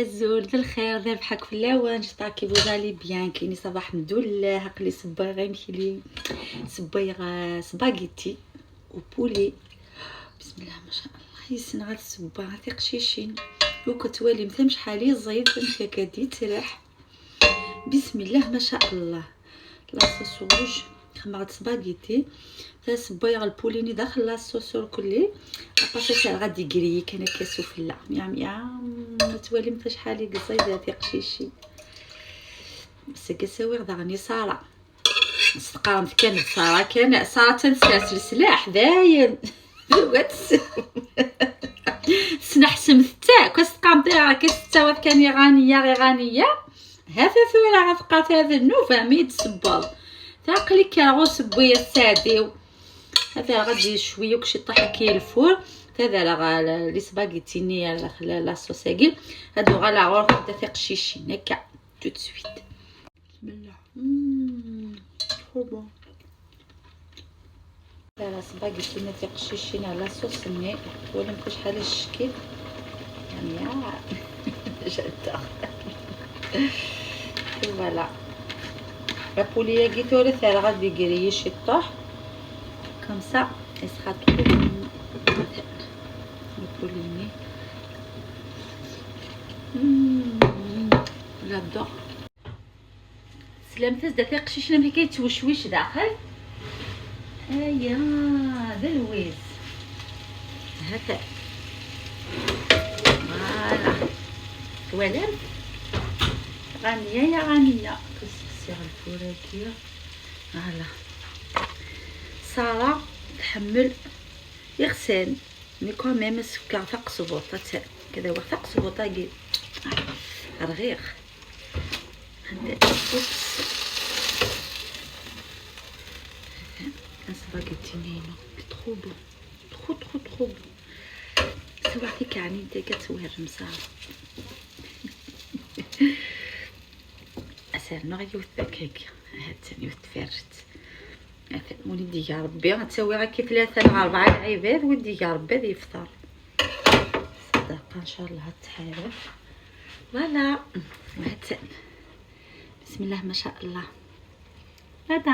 الزول ذا الخير ذا بحال فلاون j'espère que vous allez bien. كايني صباح الحمد لله. عقلي صباغ غيمشي لي صبايغ spaghetti و poulet. بسم الله ما شاء الله. يسن غاد الصباغ تيقشيشين وكتوالي مثل شحال يزيد مشى كدي تريح. بسم الله ما شاء الله. la sauce rouge خمرت سباغيتي تا صبايغ ال poulet ني داخل la sauce كلي اباسي ساعة غادي كري كان كاسو فلا يام يام توالي مثل شحال يزيد تيقشيشين سكساوي غدا غني سارة استقامت كانت سارة كان سارة تنساس السلاح داين سنحسم تا كاستقامت كاستاوات كان يغانية غيغانية هذا ثورة غتبقى هذا النوفا ميد سبال تعقلي كاغوس بويا الساديو هذا غادي شوية وكشي طاح كي ال four هذا لا les spaghetti ني la sauce اكي هادو غالا غور بدا تيقشيشين هكا tout de suite. بسم الله trop bon. لا سباغيتي ني تيقشيشين على صوص ني ولا مكوش شحال الشكل يعني j'adore. voilà la poulet كي توري ثار غادي يقري شي طاح comme ça il sera trop bon le poulet. J'adore. سلامتها زدا تيقشيشنا ملي كيتوشويش داخل هيا هذا الويز هكا voilà ولم غنية يا غنية كسكسي على الفوراكية. voilà سارة تحمل يغسل mais quand même السكر تقصبوطة كذا هو تقصبوطة كي رغيغ. oups un spaghetti نينو trop bon trop trop trop bon. سواتي كعني انت كتسوي الرمسة اسال نو غير هكاك هاد ثاني وتفرجت وليدي يا ربي غتساوي غير كي 3 ل 4 العباد ولدي يا ربي يفطر صدقه ان شاء الله تحارف. voilà هاد بسم الله ما شاء الله. هذا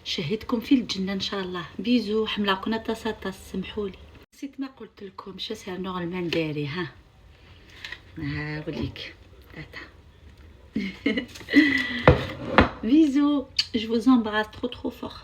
شهيتكم في الجنة ان شاء الله. bisous حمله كنا تاسا سمحولي نسيت ما قلت لكم شو سير normalement داري ها ها وليك tata. Bisous, je vous embrasse trop trop fort.